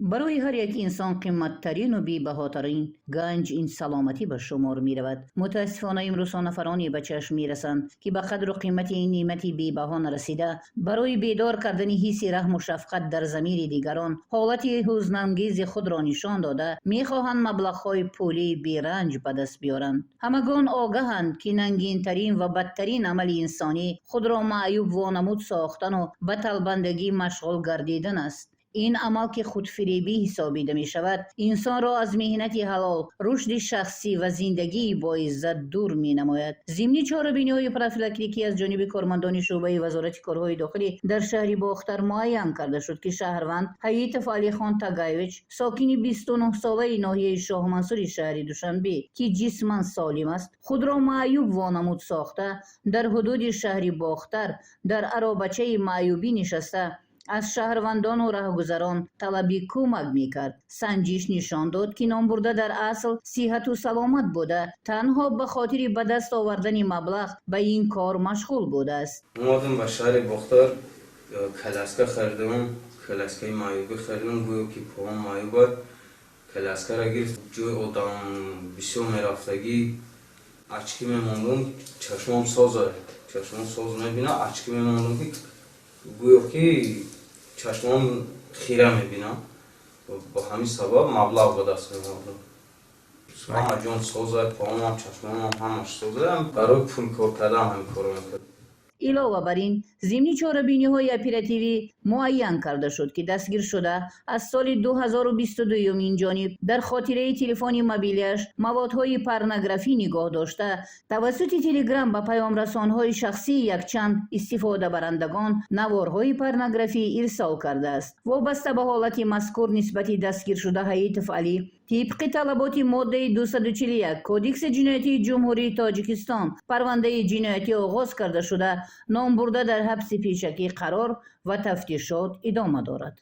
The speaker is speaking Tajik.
Барои ҳар як инсон қиматтарину бебаҳотарин ганҷ ин саломатӣ ба шумор меравад. Мутаассифона, имрӯзҳо нафароне ба чашм мерасанд, ки ба қадру қимати ин неъмати бебаҳо нарасида, барои бедор кардани ҳисси раҳму шафқат дар замири дигарон ҳолати ҳузнангези худро нишон дода, мехоҳанд маблағҳои пулии беранҷ ба даст биёранд. Ҳамагон огаҳанд, ки нангинтарин ва бадтарин амали инсонӣ худро маъюб вонамуд сохтану ба талбандагӣ машғул гардидан аст. Ин амал, ки худфиребӣ ҳисобида мешавад, инсонро аз меҳнати ҳалол, рушди шахсӣ ва зиндагии боиззат дур менамояд. Зимни чорабиниҳои профилактикӣ аз ҷониби кормандони шӯъбаи Вазорати корҳои дохилӣ дар шаҳри Бохтар муайян карда шуд, ки шаҳрванд Ҳаитов Алихон Тагаевич, сокини 29-солаи ноҳияи Шоҳмансури шаҳри Душанбе, ки ҷисман солим аст, худро маъюб вонамуд сохта, дар ҳудуди шаҳри Бохтар дар аробачаи маъюбӣ нишаста, аз шаҳрвандону раҳгузарон талаби кӯмак мекард. Санҷиш нишон дод, ки номбурда дар асл сиҳату саломат буда, танҳо ба хотири ба даст овардани маблағ ба ин кор машғул будааст. Омадам ба шаҳри Бохтар, коляска харидам, коляскаи маъюбӣ харидам, гӯё ки поам маъюба. Коляскаро гирифт, ҷои одам бисёр мерафтагӣ очки мемондум. Чашмом соза, чашмом соз мебина, очки мемондум, ки гӯё ки чашмом хира мебинам. Ба ҳамин сабаб маблағ ба даст меовардам. Ҳама ҷон соза, поамам, чашмомам, ҳамаш соза. Барои пул кор кардан ҳамин корро мекардам. Илова бар ин, зимни чорабиниҳои оперативӣ муайян карда шуд, ки дастгиршуда аз соли 2022 инҷониб дар хотираи телефони мобилиаш маводҳои порнографӣ нигоҳ дошта, тавассути Телеграм ба паёмрасонҳои шахсии якчанд истифодабарандагон наворҳои порнографӣ ирсол кардааст. Вобаста ба ҳолати мазкур нисбати дастгиршуда Ҳаитов Алӣ тибқи талаботи моддаи 241 Кодекси ҷиноятии Ҷумҳурии Тоҷикистон парвандаи ҷиноятӣ оғоз карда шуда, номбурда дар ҳабси пешакӣ қарор ва тафтишот идома дорад.